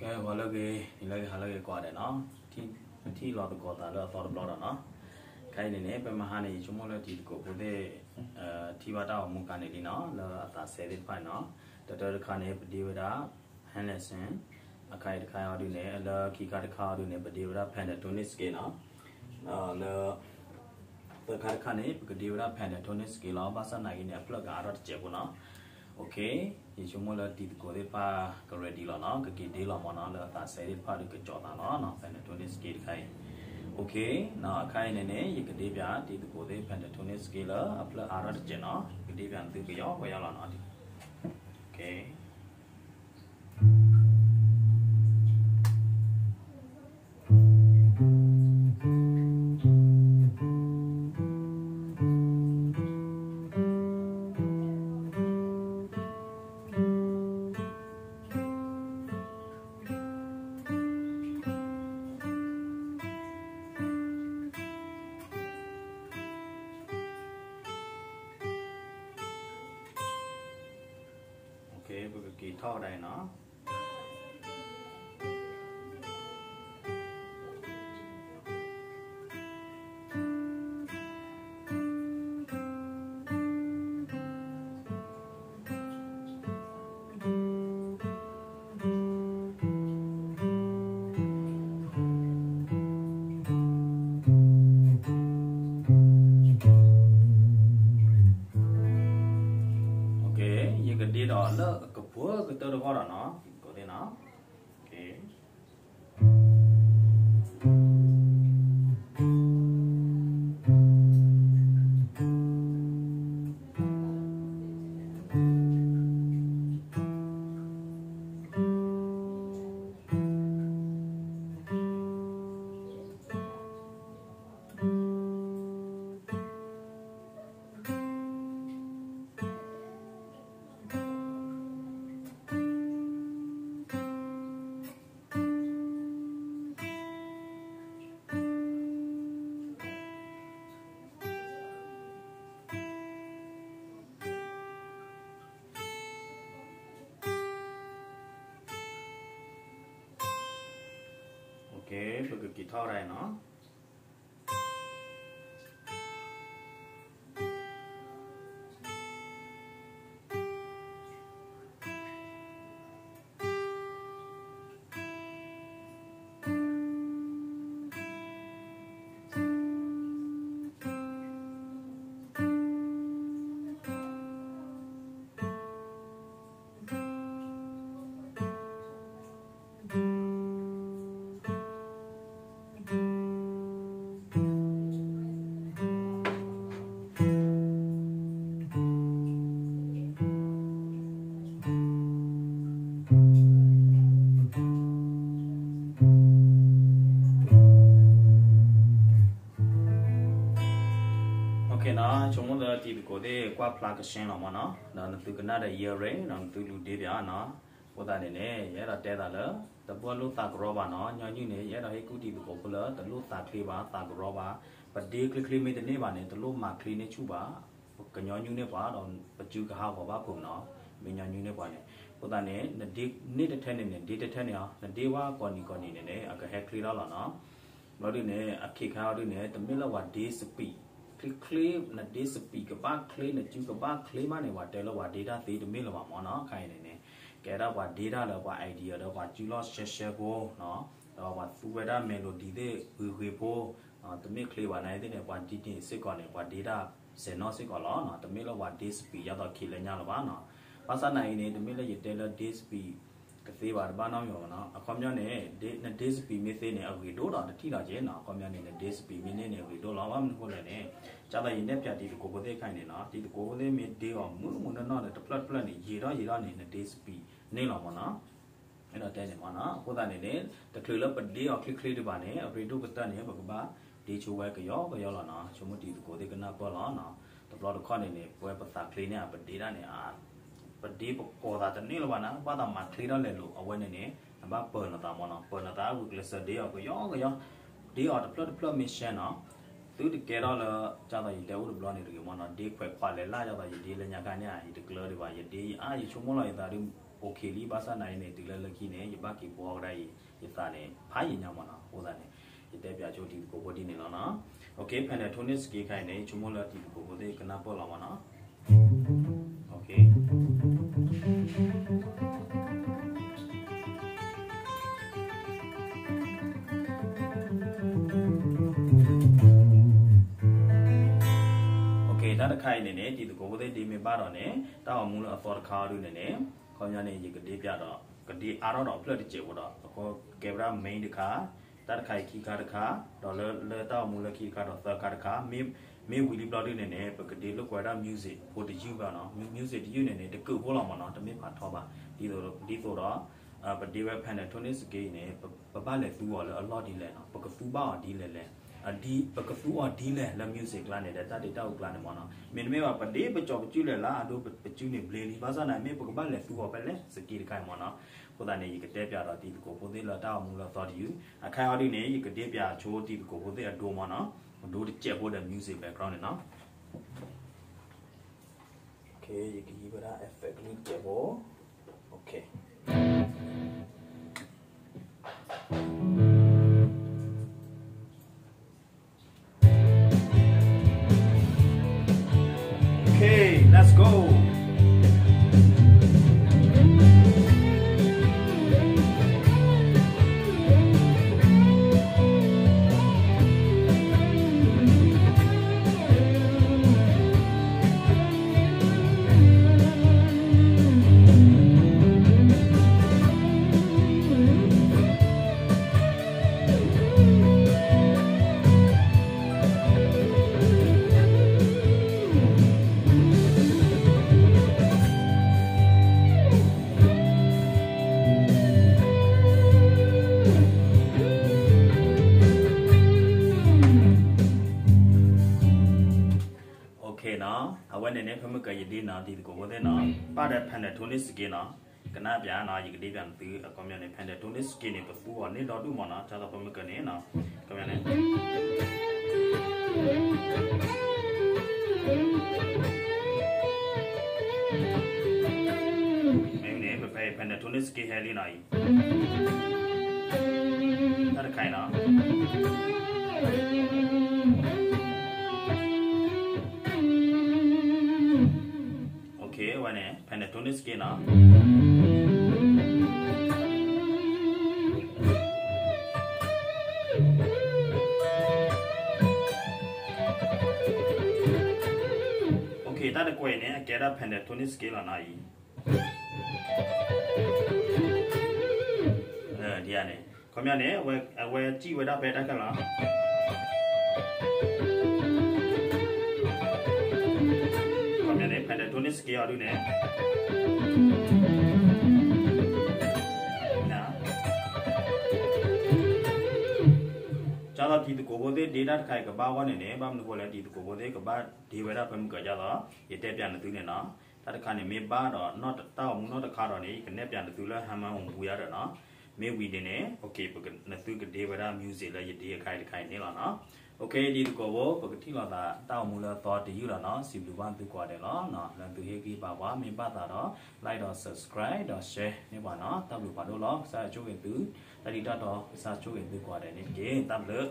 ဂီၤလၢအဂ့ၤ နံၤလၢအဂ့ၤ ဟါလၢအဂ့ၤကိးဂၤဒဲးနီၤ, ထံၣ်လီၤသကိးသးလၢအသီတဘျီဒီးနီၤ, ခဲအံၤန့ၣ်န့ၣ် ဖဲမဟါန့ၣ် ယဆိကမိၣ်လၢတံၤသကိးဖိသ့ၣ် ထံၣ်ဘၣ်တၢ်ဂီၤမူအခါန့ၣ်လံနီၤ, လၢအသးစဲသ့ၣ်တဖၣ်န့ၣ်နီၤ, တၢတၢတခါန့ၣ် ပဒ့ဝဲဒၣ် hand lesson, အခါအံၤတခါအံၤဒုန့ၣ် လၢခံခါတခါအံၤဒုန့ၣ် ပဒ့ဝဲဒၣ် pentatonic scale နီၤ, ဒီးလၢ သၢခါတခါန့ၣ် ပကဒ့ဝဲဒၣ် pentatonic scale လီၤ, ဘၣ်ဆၣ်နာ်က့န့ၣ် အဖျၢၣ်ကအါထီၣ်တစဲးဖိနီၤ. ယဆိကမိၣ်လၢတံၤသကိးသ့ၣ်တဖၣ်က ready လီၤနီၤ, ကက့ၤဒ့လီၤမၢ်နီၤ, လၢအသးစဲသ့ၣ်တဖၣ်ဒီးကကၠီၤသးလီၤနီၤ, pentatonic scale တခါအံၤ. အခါအံၤန့ၣ်န့ၣ် ယကဒ့ပၠးတံၤသကိးသ့ၣ် pentatonic scale လၢအဖျၢၣ်အါထီၣ်တစဲးနီၤ, ယကဒ့ပၠးသုကယီကယီလီၤနီၤ. Okay, ပကက့ၤထီၣ်ဝဲဒၣ်အံၤနီၤ. Okay, ယကဒ့ဒီးလၢအကပှဲၤကတၢၢ်တဂီၢ်ဒီးနီၤ, ကိးသ့ၣ်နီၤ. Okay. Okay, ပကက့ၤထီၣ်ဝဲဒၣ်အံၤနီၤ. Okay နီၤ, ဆိကမိၣ်လၢတံၤသကိးသ့ၣ်ကွၢ်ဖျါကဆှဲလီၤမၢ်နီၤ, ဒီးနသုကနၣ်ဒီး earring ဒီးနသုလူၤဒ့ပၠးနီၤ. အဃိသတးန့ၣ်န့ၣ် ယအဲၣ်ဒိးတဲသးလၢ တဘၣ်လိၣ်သးကရီဘၣ်နီၤ, ညီနုၢ်န့ၣ် ယအဲၣ်ဒိးဟ့ၣ်ကူၣ်တံၤသကိးဖိလၢ တလိၣ်သးချ့ဘၣ် သးကရီဘၣ်, ပဒ့ချ့ချ့မ့ၢ်တန့ၢ်ဘၣ်န့ၣ် တလိၣ်မၤချ့န့ၢ်ဆူၣ်ဘၣ်, ကညီနုၢ်န့ၢ်ပှၤဒီး ပစုကဟးဂီၤဘၣ်ဖိနီၤ, မ့ၢ်ညီနုၢ်န့ၢ်ပှၤန့ၣ်. အဃိသတးန့ၣ် နဒ့န့ၢ်တထဲန့ၣ်န့ၣ် ဒ့တထဲန့ၣ်အီၤ, နဒ့ဝဲကိးနံၤကိးနံၤန့ၣ်န့ၣ် အကဟဲချ့ထီၣ်လီၤနီၤ. ဘျီဒုန့ၣ် အခ့ခါအီၤဒုန့ၣ် တမ့ၢ်လၢပှၤဒ့ speed ချ့ချ့, နဒ့ speed ကဘၣ်ချ့ နစုကဘၣ်ချ့မးန့ၣ် ပှၤတဲလၢပှၤဒ့တၢ်သ့တမ့ၢ်လၢၤဘၣ်မၢ်နီၤ. ခဲအံၤန့ၣ်န့ၣ် ကဲဒၣ်ပှၤဒ့တၢ်လၢပှၤ idea ဒီးပှၤစုလီၢ်ရှဲရှဲဖိ, ဒီးပှၤသူဝဲဒၣ် melody သ့ၣ်ဂ့ၤဂ့ၤဖိ, တမ့ၢ်ချ့ဘၣ်နာ်သ့ၣ်န့ၣ် ပှၤဒ့န့ၣ်စ့ၢ်ကီးန့ၣ် ပှၤဒ့တၢ်စဲးနီၣ်စ့ၢ်ကီးလီၤ. တမ့ၢ်လၢပှၤဒ့ speed ယၤသိးခံးလၢညါလၢၤဘၣ်နီၤ. ဘၣ်ဆၣ်နာ်အံၤန့ၣ် တမ့ၢ်လၢယတဲလၢဒ့ speed ကသ့ဘၣ်တဘၣ်နီတမံၤမၢ်နီၤ. အခီပညီန့ၣ် နဒ့ speed မ့ၢ်သ့န့ၣ် အဂ့ၤဒိၣ်ဒီးတထံၣ်လီၤက့နီၤ. အခီပညီန့ၣ် နဒ့ speed မ့ၢ်န့ၢ်န့ၣ် အဂ့ၤဒိၣ်လီၤ. ဘၣ်မနုၤအဃိလဲၣ်န့ၣ် ဒ်သိးယနဲၣ်ဖျါတံၤသကိးဖိသ့ၣ်တခါအံၤန့ၣ်နီၤ, တံၤသကိးဖိသ့ၣ်မ့ၢ်ဒ့အီၤမုၢ်မုၢ်နီၢ်နီၢ်ဒီး တဖျၢၣ်တဖျၢၣ်န့ၣ် ယံာ်ထီၣ်ယံာ်ထီၣ်န့ၣ် နဒ့ speed န့ၢ်လီၤမၢ်နီၤ. အဲၣ်ဒိးတဲန့ၣ်မၢ်နီၤ. အဃိသတးန့ၣ်န့ၣ် တချုးလၢပဒ့အီၤချ့ချ့ဒံးဘၣ်န့ၣ် အရ့ဒိၣ်ကတၢၢ်န့ၣ် ပကဘၣ်ဒ့ဆိဝဲကယီကယီလီၤနီၤ. ဆိကမိၣ်တံၤသကိးသ့ၣ်ကနၢ်ပၢၢ်လီၤနီၤ. တဘျီတခီၣ်န့ၣ်န့ၣ် ပဝဲပသးချ့န့ၣ် ပဒ့တၢ်န့ၣ် ပဒ့ပကိးသးတန့ၢ်လၢၤဘၣ်နီၤ, ဘၣ်သးမၤချ့ထီၣ်လဲၤလိာ် အဝဲန့ၣ်န့ၣ် နဘၣ်ပၢၤနသးမၢ်နီၤ, ပၢၤနသးအဂုာ်ကျဲးစၢးဒ့အီၤကယီကယီ, ဒ့အီၤတဖျၢၣ်တဖျၢၣ်မ့ၢ်ရှဲနီၤ, သုတကဲထီၣ်လၢ ဒ်သိးယတဲအိၣ်တဘျီန့ၣ်တဂ့ၤမၢ်နီၤ, ဒ့ခွဲးခွးလဲၤလၢ် ဒ်သိးယဒ့လၢညါခါန့ၣ် ယတကျၢၤဒံးဘၣ်, ယဒ့ယအါ ယဆိကမိၣ်လီၤယသးဒ် OK လံ ဘၣ်ဆၣ်သနာ်က့န့ၣ် တုၤလၢလၢခံန့ၣ် ယဘၣ်က့ၤဘှီကဒါအံၤ ယသးန့ၣ် ဖးယံာ်ညါမ့ၢ်နီၤ. အဃိသတးန့ၣ် ယတဲပၠးဆိတံၤသကိးဖိဒ်န့ၣ်လီၤနီၤ. OK, Pentatonix scale ခါအံၤန့ၣ် ယဆိကမိၣ်လၢတံၤသကိးဖိသ့ၣ်ကနၢ်ပၢၢ်လီၤမ့ၢ်နီၤ. OK, OK, တၢ်တခါအံၤန့ၣ်န့ၣ် တံၤသကိးဖိသ့ၣ်ဒ့မ့ၢ်ဘၣ်ဒီးန့ၣ် တၢ်ဂီၤမူလၢအသီတခါအီၤဒုန့ၣ်န့ၣ် ခီပညီန့ၣ် ယကဒ့ပၠးဒီး ကဒ့အါထီၣ်ဒီးအဖျၢၣ်တစဲးဖိဒီး အဃိကဲဝဲဒၣ် main တခါ, တၢ်တခါအံၤခံခါတခါ, ဒီးလၢ လၢတၢ်ဂီၤမူလၢခံတခါဒီးသၢခါတခါ, မ့ၢ် မ့ၢ်ဝံၤလံဘျီဒုန့ၣ်န့ၣ် ပကဒ့လိာ်ကွဲဝဲဒၣ် music ဖိတယုၢ်ဘၣ်နီၤ. Mu- music တယုၢ်န့ၣ်န့ၣ် တကုာ်ဖိလီၤမ့ၢ်နီၤ, တမ့ၢ်ဖးထီဘၣ်. ဒ်သိး ဒ်သိးဒီး ပဒ့ဝဲ Pentatonix scale အံၤန့ၣ် ပ ပဘၣ်လဲၤသူအီၤလၢအလီၢ်ဒ်လဲၣ်နီၤ, ပကသူဘၣ်အီၤဒ်လဲၣ်လဲၣ်, အဒ် ပကသူအီၤဒ်လဲၣ်လၢ music ကျါန့ၣ်ဒီး တၢ်ဒ့တၢ်အုၣ်ကျါန့ၣ်မ့ၢ်နီၤ. မ့တမ့ၢ်ဘၣ် ပဒ့ပကၠီၤပစုၢ်လဲၤလၢအဒိ ပစုၢ်န့ၣ်ဘျ့လံ, ဘၣ်ဆၣ်သနာ်က့ မ့ၢ်ပကဘၣ်လဲၤသူအီၤဖဲလဲၣ် scale တခါအံၤမ့ၢ်နီၤ. အဃိသတးန့ၣ် ယကတဲပၠးဒီးတံၤသကိးဖိသ့ၣ်လၢတၢ်ဂီၤမူလၢအသီတယုၢ်, အခါအံၤဒုန့ၣ် ယကဒ့ပၠးဆိတံၤသကိးဖိသ့ၣ်အဒိမ့ၢ်နီၤ, အဒိတစဲးဖိဒီး music background န့ၣ်နီၤ. OK, ယကဟံးဝဲဒၣ် effect ကလုၢ်တစဲးဖိ. OK. Okay, let's go. Okay နီၤ, အဝဲန့ၣ်န့ၣ် ဖဲမုၢ်ကၢၤယဒ့နီၤ တံၤသကိးဖိသ့ၣ်နီၤ, ဘၣ်ဒီး Pentatonix scale နီၤ, ကနၣ်ပၠးနီၤ, ယကဒ့ပၠးနသု အခီပညီန့ၣ် Pentatonix scale န့ၣ် ပသူအီၤန့ၢ်ဒီဒူၣ်မ့ၢ်နီၤ, ဒ်သိးဖဲမုၢ်ကၢၤန့ၣ်နီၤ, အခီပညီန့ၣ် မ့ၢ်န့ၣ် ပဖဲအံၤ Pentatonix scale ဟဲလံနီၤအံၤ, တၢ်တခါအံၤနီၤ. Okay, အဝဲန့ၣ် Pentatonix scale နီၤ. Okay, တၢ်တကွဲးအံၤန့ၣ် အကဲဒၣ် Pentatonix scale လီၤနီၤအံၤ. ဒ်န့ၣ် ခီပညီန့ၣ် အဝဲစံၣ်ဝဲဒၣ်ဖဲတၢ်ခဲလၢာ် ခီပညီန့ၣ် Pentatonix scale အီၤဒုန့ၣ် ကၢ်သိးတံၤသကိးဖိသ့ၣ်ဒ့တၢ်တခါအံၤကဘၣ်ဂီၢ်န့ၣ်န့ၣ် ဘၣ်မနုၤဃိလဲၣ် တံၤသကိးဖိသ့ၣ်ကဘၣ်ဒ့ဝဲဒၣ်ဖဲမုၢ်ကၢၤကၢ်သိး ယတဲပၠးနသုန့ၣ်နီၤ. တၢ်တခါန့ၣ် မ့ၢ်ဘၣ်ဒီး တၢ်ဂီၤမူနီၢ်တခါဒီးန့ၣ် ယကနဲၣ်ပၠးနသုလၢ ဟါမၢ်မူယါဒီးနီၤ. မ့ၢ်ဝံၤဒ်န့ၣ် okay, နသုကဒ့ဝဲဒၣ် music လၢယဒ့အခါအံၤတခါအံၤန့ၣ်လီၤနီၤ. Okay, တံၤသကိးဖိ ပကထံၣ်လိာ်သးတၢ်ဂီၤမူလၢအသီတယုၢ်လီၤနီၤ. စံးဘျုးဘၣ်သုကိးဂၤဒဲးလီၤ. လၢသုဟ့ၣ်ဂံၢ်ဘါပှၤ မ့ၢ်ဘၣ်သးဒီး like ဒီး subscribe ဒီး share န့ၢ်ပှၤနီၤ. တၢ်ဘျုးဖးဒိၣ်လီၤ. ကစၢ်ယွၤဆိၣ်ဂ့ၤသု, တၢ်ဒ်တၢ်တီ ကစၢ်ဆိၣ်ဂ့ၤသုကိးဂၤဒဲးန့ၣ်တက့ၢ်. တၢ်ဘျုး